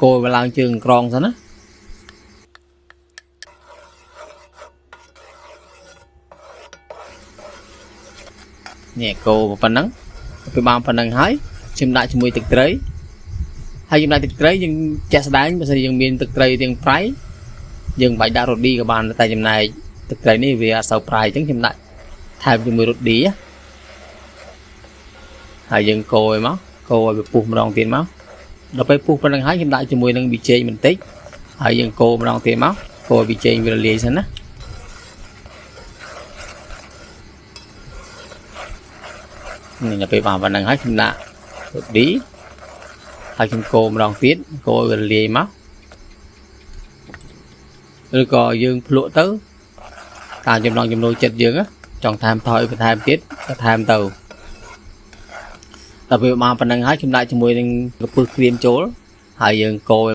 កូរវាឡើងជើងក្រងសិនណានេះកូរប៉ុណ្ណឹងពេលបានប៉ុណ្ណឹងហើយខ្ញុំដាក់ជាមួយទឹកត្រីហើយខ្ញុំដាក់ទឹកត្រីយើងចាក់ស្ដែងបើសិនជាយើងមានទឹកត្រីរៀងប្រៃយើងមិនបាច់ដាក់រ៉ូឌីក៏បានតែចំណែកទឹកត្រីនេះវាអត់សូវប្រៃអញ្ចឹងខ្ញុំដាក់ថែមជាមួយរ៉ូឌីណាហើយយើងកូរឲ្យមកកូរឲ្យវាពុះម្ដងទៀតមកដល់ពេលពុះប៉ុណ្ណឹងហើយខ្ញុំដាក់ជាមួយនឹងប៊ីចេងបន្តិចហើយយើងកូរម្ដងទៀតមកកូរឲ្យប៊ីចេងវារលាយសិនណានេះដល់ពេលបានប៉ុណ្ណឹងហើយខ្ញុំដាក់រ៉ូឌីហើយខ្ញុំកូរម្ដងទៀតកូរឲ្យវារលាយមកឬក៏យើងភ្លក់ទៅតាមចំណង់ចំណូលចិត្តយើងណាចង់ថែមថយបន្ថែមទៀតក៏ថែមទៅដល់ពេលបានប៉ុណ្ណឹងហើយខ្ញុំដាក់ជាមួយនឹងក្រពឹសក្រៀមចូលហើយយើងកូរ